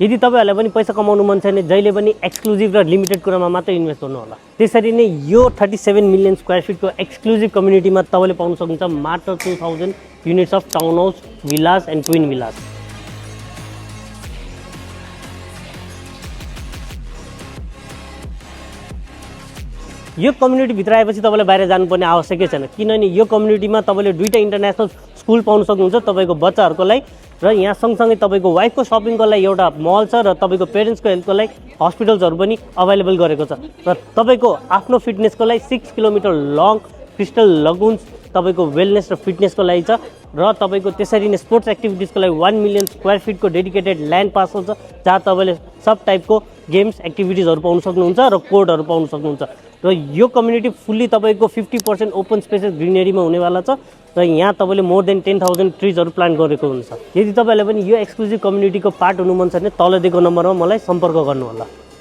यदि तपाईहरुलाई पनि पैसा कमाउनु मन छ भने जहिले पनि एक्सक्लुजिभ र लिमिटेड कुरामा मात्र इन्भेस्ट गर्नु होला। त्यसरी नै यो 37 मिलियन स्क्वायर फिट को एक्सक्लुजिभ कम्युनिटीमा तपाईले पाउन सक्नुहुन्छ मात्र 2000 units of town house, villas and twin villas. यो कम्युनिटी भित्र आएपछि तपाईले बाहिर जानुपर्ने आवश्यकै छैन, किनभने यो कम्युनिटीमा तपाईले दुईटा इन्टरनेशनल स्कुल पाउन सक्नुहुन्छ तपाईको बच्चाहरुको लागि, र यहाँ सँगसँगै तपाईको वाइफको शपिङको लागि एउटा मल छ, र तपाईको पेरेन्ट्सको हेल्थको लागि हस्पिटल्सहरु पनि अवेलेबल गरेको छ, र तपाईको आफ्नो फिटनेसको लागि 6 किलोमिटर लङ क्रिस्टल लगुन्स तपाईको वेलनेस र फिटनेसको लागि छ, र तपाईको त्यसरी नै स्पोर्ट्स एक्टिभिटिजको लागि 1 मिलियन स्क्वायर फिट को डेडिकेटेड ल्यान्ड पार्सल छ, जहाँ तपाईले सब टाइपको गेम्स एक्टिभिटिजहरु पाउन सक्नुहुन्छ र कोडहरु पाउन सक्नुहुन्छ। र यो कम्युनिटी फुल्ली तपाईको 50% ओपन स्पेसेस ग्रिनरीमा हुनेवाला छ, र यहाँ तपाईले मोर देन 10,000 ट्रीजहरु प्लान्ट गरेको हुन्छ। यदि तपाईहरुले पनि यो एक्सक्लुजिभ कम्युनिटीको पार्ट हुनु मन छ भने तल दिएको नम्बरमा मलाई सम्पर्क गर्नु होला।